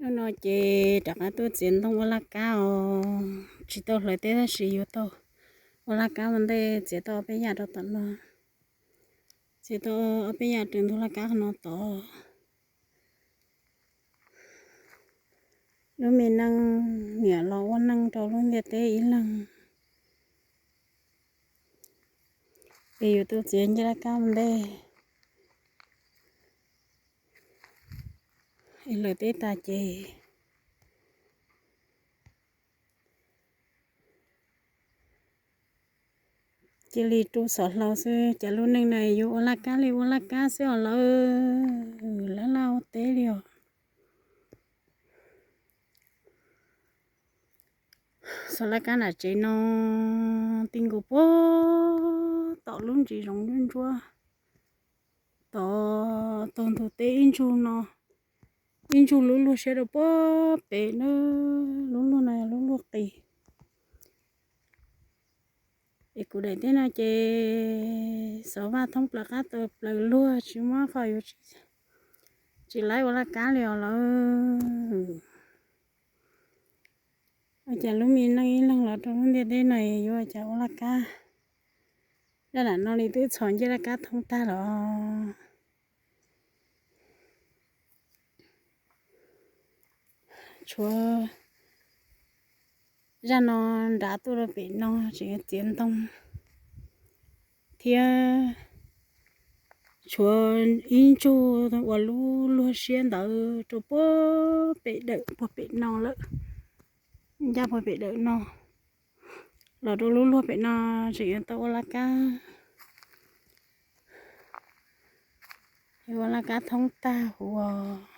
Hnub no ces rov qab tuaj txiav ntoo ua laj kab os. Tsis tau hlawv teb tab sis yuav tau ua laj kab ua ntej, txiav tau ob peb yam rau tom no. Txiav tau ob peb yam rau ntug laj kab qhov no tod. Lub me neej niam los ua neej rau lub ntiaj teb ib leeg, es yuav tuaj txiav ncej laj kab ua ntej, es hlawv teb tas ces cia li rub xov hlau xwb. Cas lub neej no yuav ua laj kab li ua laj kab xwb os lawm, laj laj ua teb li os. Xov laj kab nram tsev no ti nkaus puag tom lub ntsis zoov ntsuab ntsuab, tom tog ntug teb ib ntsug no, ib ntsug lub luag siab rau puag pem na, lub luag no yog lub luag qis. Es kuv daim teb no ces xov vaj thoob plaws qab tawm plaws luag tsis muab qhov yuav tsis laib ua laj kab li os lawm. Ua cas lub me neej ib leeg los rau lub ntiaj teb no yuav ua cas ua laj kab. Zaj nram no li twb txhos ncej laj kab thoob tag los. Tshuav zaj no nrad tuaj rau pem no tseem txiav ntoo thiab, tshuav ib ntsug uas lub luag siab ntawd rau puag pem dawm puag pem no lawm, ncaj puag pem dawm no los rau lub luag pem no tseem yuav tau ua laj kab. Ua laj kab thoob tag huv.